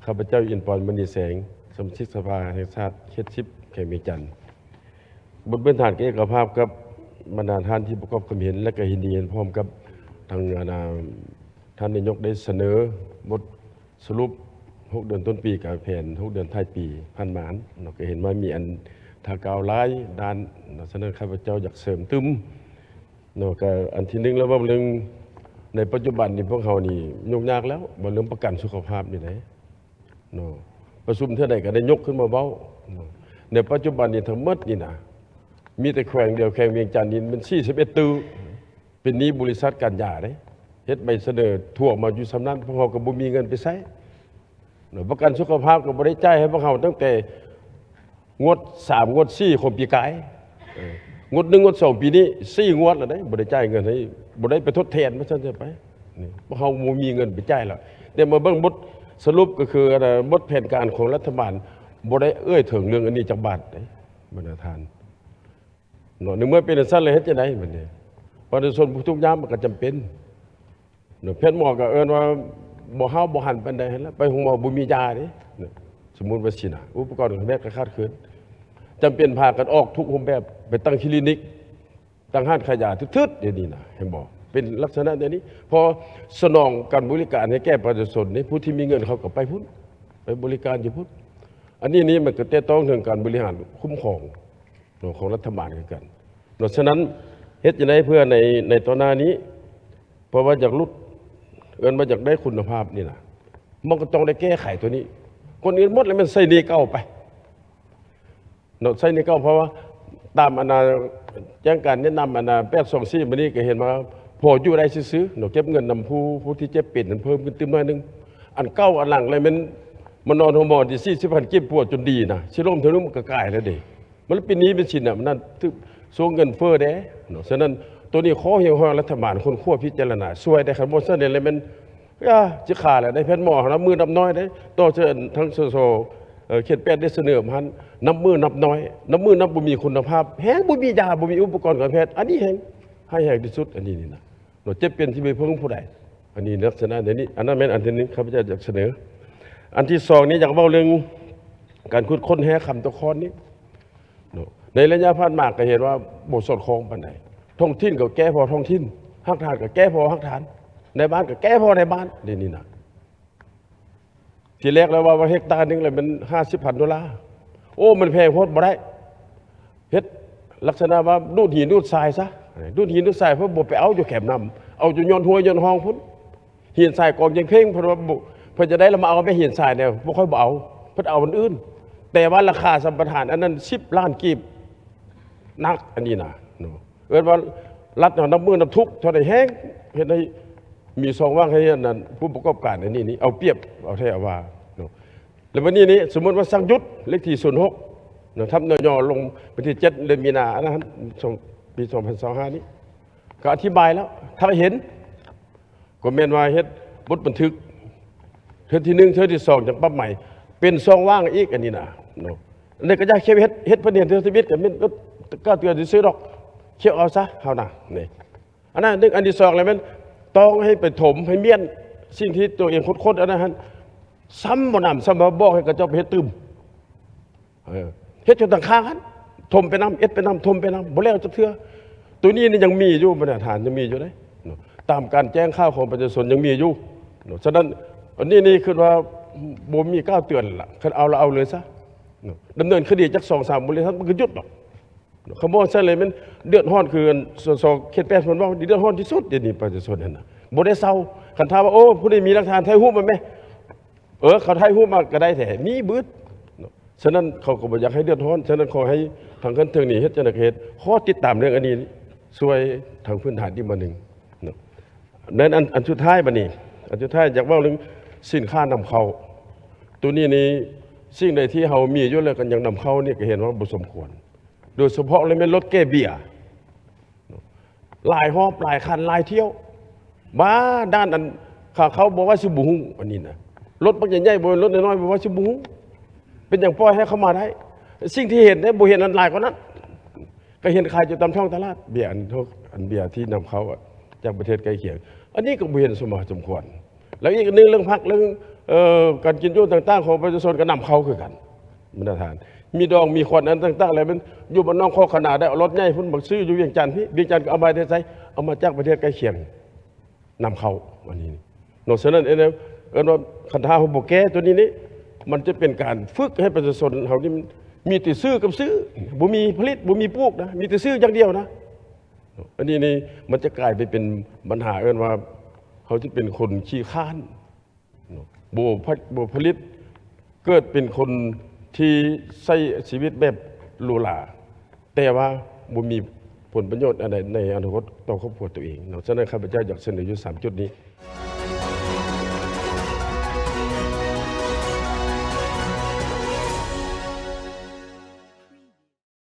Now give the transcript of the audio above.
ຂ້າພະເຈົ້າ ອິນປອນ ມະນີແສງ, ສະມາຊິກສະພາແຫ່ງຊາດເຂດສິບ ແຂວງວຽງຈັນ. ບົດພື້ນຖານຂອງເອກະພາບກັບບັນດາທ່ານທີ່ປະກອບຄວາມເຫັນ ແລະ ກໍເຫັນດີເຫັນພ້ອມກັບທາງ ອັນ ທ່ານນາຍົກໄດ້ສະເໜີບົດສະຫຼຸບຫົກເດືອນຕົ້ນປີ ກັບແຜນຫົກເດືອນທ້າຍປີຜ່ານມາເນາະ, ກໍເຫັນວ່າມີອັນຖ້າກ່າວຫຼາຍດ້ານເນາະ, ສະນັ້ນຂ້າພະເຈົ້າຢາກເສີມຕື່ມ ເນາະ. ກໍອັນທີໜຶ່ງ ລະເວົ້າເລື່ອງໃນປັດຈຸບັນນີ້ ພວກເຮົານີ້ຫຍຸ້ງຍາກແລ້ວ ເວົ້າເລື່ອງປະກັນສຸຂະພາບນີ້ເດ້ເນາະ, ປະຊຸມເທື່ອໃດກໍໄດ້ຍົກຂຶ້ນມາເວົ້າເນາະ. ໃນປັດຈຸບັນນີ້ທັງໝົດນີ້ນະ ມີແຕ່ແຂວງດຽວ ແຂວງວຽງຈັນນີ້ແມ່ນສີ່ສິບເອັດຕື້ ເປັນໜີ້ບໍລິສັດການຢາເດ້, ເຮັດໃບສະເໜີທົ່ວມາຢູ່ສ່ຳນັ້ນ, ພວກເຮົາກໍບໍ່ມີເງິນໄປໃຊ້ເນາະ. ປະກັນສຸຂະພາບກໍບໍ່ໄດ້ຈ່າຍໃຫ້ພວກເຮົາຕັ້ງແຕ່ ງວດສາມ ງວດສີ່ຂອງປີກາຍ, ເອີ ງວດໜຶ່ງ ງວດສອງ ປີນີ້ສີ່ງວດແລ້ວເດ້ ບໍ່ໄດ້ຈ່າຍເງິນໃຫ້ ບໍ່ໄດ້ໄປທົດແທນວ່າຊັ້ນຊະໄປ. ນີ້ພວກເຮົາບໍ່ມີເງິນໄປຈ່າຍແລ້ວ, ແຕ່ມາເບິ່ງບົດສະຫຼຸບກໍຄື ອັນ ບົດແຜນການຂອງລັດຖະບານ ບໍ່ໄດ້ເອີ່ຍເຖິງເລື່ອງອັນນີ້ຈັກບາດເດ້ ບັນດາທ່ານເນາະ. ໃນເມື່ອເປັນຈັ່ງຊັ້ນແລ້ວ ເຮັດຈັ່ງໃດບັດນີ້? ປະຊາຊົນຜູ້ທຸກຍາກມັນກໍຈຳເປັນ ເນາະ. ແພດໝໍກໍເອີ້ນວ່າບໍ່ຫ້າວບໍ່ຫັນປານໃດຫັ້ນລະ, ໄປໂຮງໝໍບໍ່ມີຢາເດ້ເນາະ, ສົມມຸດວ່າຊີ້ນະ ອຸປະກອນການແພດກໍຂາດເຂີນ, ຈຳເປັນພາກັນອອກທຸກຮູບແບບ ໄປຕັ້ງຄລີນິກ, ຕັ້ງຮ້ານຂາຍຢາທຶດໆ ດຽວນີ້ນະ, ເຫັນບໍ່? ເປັນລັກສະນະແນວນີ້. ເພາະສະໜອງການບໍລິການໃຫ້ແກ່ປະຊາຊົນເດ້, ຜູ້ທີ່ມີເງິນເຂົາກໍໄປພຸ້ນ ໄປບໍລິການຢູ່ພຸ້ນ. ອັນນີ້ນີ້ມັນກໍແຕະຕ້ອງເຖິງການບໍລິຫານຄຸ້ມຄອງ ເນາະ ຂອງລັດຖະບານຄືກັນເນາະ. ສະນັ້ນ ເຮັດຈັ່ງໃດເພື່ອໃນ ໃນຕໍ່ໜ້ານີ້ ເພາະວ່າຢາກຫຼຸດ ເອີ້ນວ່າຢາກໄດ້ຄຸນນະພາບນີ້ນະ, ມັນກໍຕ້ອງໄດ້ແກ້ໄຂຕົວນີ້. ກ່ອນອື່ນໝົດແລ້ວແມ່ນໃຊ້ໜີ້ເກົ່າໄປເນາະ, ໃຊ້ໜີ້ເກົ່າ. ເພາະວ່າຕາມອັນນາ ແຈ້ງການແນະນຳອັນນາ ແປດສອງສີ່ ມື້ນີ້ກໍເຫັນວ່າພໍຢູ່ໄດ້ຊື່ໆເນາະ, ເກັບເງິນນຳຜູ້ ຜູ້ທີ່ເຈັບເປັນນັ້ນເພີ່ມຂຶ້ນຕື່ມໜ້ອຍໜຶ່ງ. ອັນເກົ່າອັນຫຼັງແລ້ວແມ່ນມານອນໂຮງໝໍທີ່ສີ່ສິບພັນກີບ ປົວຈົນດີນະ, ຊິລົ້ມເທື່ອໜຶ່ງມັນກໍກາຍແລ້ວເດ້. ມັນເປັນໜີ້ເປັນສິນນະ, ມັນນັ້ນຖືກຊ່ວງເງິນເຟີ້ເດ້ເນາະ. ສະນັ້ນ ໂຕນີ້ຂໍຮຽກຮ້ອງລັດຖະບານຄົ້ນຄວ້າພິຈາລະນາຊ່ວຍໄດ້, ຄັນບໍ່ຊັ້ນແລ້ວແມ່ນ ອາ ຊິຂາຍແລ້ວໄດ້. ແພດໝໍເຮົານັບມື້ນັບໜ້ອຍເດ້, ຕໍ່ເຊິ່ງທາງ ສສ ເອີ ເຂດແປດ ໄດ້ສະເໜີມາຫັ້ນ ນັບມື້ນັບໜ້ອຍ, ນັບມື້ນັບບໍ່ມີຄຸນນະພາບ, ແຮງບໍ່ມີຢາ, ບໍ່ມີອຸປະກອນການແພດ, ອັນນີ້ແຮງຮ້າຍແຮງທີ່ສຸດ. ອັນນີ້ນີ້ນະ ເນາະ, ເຈັບເປັນຊິໄປເພິ່ງຜູ້ໃດ? ອັນນີ້ລັກສະນະແນວນີ້. ອັນນັ້ນແມ່ນອັນທີໜຶ່ງ ຂ້າພະເຈົ້າຢາກສະເໜີ. ອັນທີສອງນີ້ ຢາກເວົ້າເລື່ອງການຂຸດຄົ້ນແຮ່ຄຳຕະຄອນນີ້ເນາະ, ໃນໄລຍະຜ່ານມາກໍເຫັນວ່າບໍ່ສອດຄ່ອງປານໃດ. ທ້ອງຖິ່ນກໍແກ້ພໍທ້ອງຖິ່ນ, ຮາກຖານກໍແກ້ພໍຮາກຖານ, ນາຍບ້ານກໍແກ້ພໍນາຍບ້ານ. ດຽວນີ້ນະ ທີແລກແລ້ວວ່າ ວ່າເຮັກຕາໜຶ່ງລະແມ່ນຫ້າສິບພັນໂດລາ. ໂອ້ ມັນແພງໂພດ ບໍ່ໄດ້. ເຮັດລັກສະນະວ່າດູດຫີນດູດຊາຍຊະ, ດູດຫີນດູດຊາຍ ເພິ່ນບໍ່ໄປເອົາຢູ່ແຄມນ້ຳ, ເອົາຢູ່ຍ້ອນຫ້ວຍຍ້ອນຮ່ອງພຸ້ນ. ຫີນຊາຍກອງເຈັງເພັງ ເພິ່ນວ່າບໍ່ ເພິ່ນຈະໄດ້ລະມາເອົາແມ່ຫີນຊາຍແດ່, ບໍ່ຄ່ອຍບໍ່ເອົາ, ເພິ່ນເອົາອັນອື່ນ. ແຕ່ວ່າລາຄາສຳປະທານອັນນັ້ນສິບລ້ານກີບ ໜັກອັນນີ້ນະເນາະ. ເອີ້ນວ່າລັດເຮົານັບມື້ນັບທຸກເທົ່າໃດແຮງ, ເຮັດໃຫ້ມີຊ່ອງວ່າງໃຫ້ອັນນັ້ນ ຜູ້ປະກອບການອັນນີ້ນີ້ເອົາປຽບເອົາແທ້ເອົາວ່າເນາະ. ແລ້ວບັດນີ້ນີ້ ສົມມຸດວ່າສັ່ງຢຸດ ເລກທີສູນຫົກນະ ທັບ ນຍ ລົງວັນທີເຈັດ ເດືອນມີນາ ອັນນັ້ນ ສອງ ປີສອງພັນຊາວຫ້ານີ້ ກໍອະທິບາຍແລ້ວ ຖ້າເຫັນ ກໍແມ່ນວ່າເຮັດບົດບັນທຶກເທື່ອທີໜຶ່ງ ເທື່ອທີສອງ ຈັ່ງປັບໃໝ ເປັນຊ່ອງວ່າງອີກ ອັນນີ້ນະເນາະ. ອັນນີ້ກໍຢ່າເຂົ້າເຮັດ ເຮັດເພິ່ນເຫັນເທື່ອທຳອິດ ກໍແມ່ນກໍເຕືອນຊື່ໆດອກ ເຂົ້າເອົາຊະເຮົານະ. ນີ້ ອັນນັ້ນໜຶ່ງ. ອັນທີສອງແລ້ວແມ່ນຕ້ອງໃຫ້ໄປຖົມໃຫ້ມ້ຽນສິ່ງທີ່ຕົວເອງຂຸດຄົ້ນອັນນັ້ນຫັ້ນ ຊ້ຳບໍ່ໜຳ ຊ້ຳວ່າບອກໃຫ້ເຂົາເຈົ້າໄປເຮັດຕື່ມ. ເອີ ເຮັດຢູ່ທາງຂ້າງຫັ້ນ ຖົມໄປນຳ ເຮັດໄປນຳ ຖົມໄປນຳ ບໍ່ແລ້ວຈັກເທື່ອ. ໂຕນີ້ນີ້ຍັງມີຢູ່ ບັນດາທ່ານ ຍັງມີຢູ່ເດ້ເນາະ, ຕາມການແຈ້ງຂ່າວຂອງປະຊາຊົນຍັງມີຢູ່ເນາະ. ສະນັ້ນ ອັນນີ້ນີ້ຄິດວ່າບໍ່ມີກ່າວເຕືອນລະ ຄັນເອົາລະເອົາເລີຍຊະເນາະ, ດຳເນີນຄະດີຈັກສອງສາມບໍລິສັດ ມັນກໍຢຸດດອກເນາະ. ຄຳວ່າຊັ້ນເລີຍ ແມ່ນເດືອດຮ້ອນ ຄືອັນ ສສ ເຂດແປດ ເພິ່ນເວົ້າ ເດືອດຮ້ອນທີ່ສຸດດຽວນີ້ ປະຊາຊົນຫັ້ນນະ ບໍ່ໄດ້ເຊົາ. ຄັນຖາມວ່າ ໂອ້ ຜູ້ໃດມີຫຼັກຖານ ຖ່າຍຮູບມາແມ້ ເອີ ເຂົາຖ່າຍຮູບມາກໍໄດ້ແທ້ ມີບຶດເນາະ. ສະນັ້ນເຂົາກໍບໍ່ຢາກໃຫ້ເດືອດຮ້ອນ. ສະນັ້ນຂໍໃຫ້ທາງຂັ້ນເທິງນີ້ເຮັດຈັ່ງໃດກໍເຮັດ ຂໍຕິດຕາມເລື່ອງອັນນີ້ ຊ່ວຍທາງພື້ນຖານອີກບາດໜຶ່ງເນາະ. ນັ້ນ ອັນ ອັນສຸດທ້າຍບາດນີ້ ອັນສຸດທ້າຍຢາກເວົ້າເລື່ອງສິນຄ້ານຳເຂົ້າ. ໂຕນີ້ນີ້ ສິ່ງໃດທີ່ເຮົາມີຢູ່ແລ້ວກໍຍັງນຳເຂົ້ານີ້ ກໍເຫັນວ່າບໍ່ສົມຄວນ, ໂດຍສະເພາະເລີຍແມ່ນລົດແກ່ເບຍ. ຫຼາຍຮອບ ຫຼາຍຄັນ ຫຼາຍຖ້ຽວ ບ້າ ດ້ານອັນ ຂາເຂົ້າບໍ່ວ່າຊິບໍ່ຮູ້ ອັນນີ້ນະ ລົດບັກໃຫຍ່ໆ ບໍ່ແມ່ນລົດນ້ອຍໆ ບໍ່ວ່າຊິບໍ່ຮູ້. ເປັນຫຍັງປ່ອຍໃຫ້ເຂົ້າມາໄດ້? ສິ່ງທີ່ເຫັນໄດ້ ບໍ່ເຫັນອັນຫຼາຍກວ່ານັ້ນ ກໍເຫັນຂາຍຢູ່ຕາມທ້ອງຕະຫຼາດ ເບຍອັນ ອັນເບຍທີ່ນຳເຂົ້າຈາກປະເທດໃກ້ຄຽງ ອັນນີ້ກໍບໍ່ເຫັນສົມມາສົມຄວນ. ແລ້ວອີກອັນໜຶ່ງ ເລື່ອງຜັກ ເລື່ອງ ເອີ ການກິນຢູ່ຕ່າງໆຂອງປະຊາຊົນກໍນຳເຂົ້າຄືກັນ ບັນດາທ່ານ. ມີດອງມີຂວັນອັນຕ່າງໆ ແລ້ວແມ່ນຢູ່ບ້ານໜອງຄອກຂະໜາໄດ້ເອົາລົດໃຫຍ່ພຸ້ນມາຊື້ຢູ່ວຽງຈັນພີ້ ວຽງຈັນກໍເອົາມາແຕ່ໃສ? ເອົາມາຈາກປະເທດໃກ້ຄຽງ ນຳເຂົ້າ ອັນນີ້ເນາະ. ສະນັ້ນເອີ ເອີ້ນວ່າ ຄັນຖ້າເຮົາບໍ່ແກ້ຕົວນີ້ນີ້ ມັນຈະເປັນການຝຶກໃຫ້ປະຊາຊົນເຮົານີ້ມີແຕ່ຊື້ກັບຊື້ ບໍ່ມີຜະລິດ ບໍ່ມີປູກນະ ມີແຕ່ຊື້ຢ່າງດຽວນະ. ອັນນີ້ນີ້ມັນຈະກາຍໄປເປັນບັນຫາ ເອີ້ນວ່າເຮົາຈະເປັນຄົນຂີ້ຄ້ານເນາະ ບໍ່ຜະ ບໍ່ຜະລິດ ເກີດເປັນຄົນທີ່ໃຊ້ຊີວິດແບບຫຼູຫຼາ ແຕ່ວ່າບໍ່ມີຜົນປະໂຫຍດອັນໃດໃນອະນາຄົດຕໍ່ຄອບຄົວຕົວເອງເນາະ. ສະນັ້ນ ຂ້າພະເຈົ້າຢາກສະເໜີຢູ່ສາມຈຸດນີ້.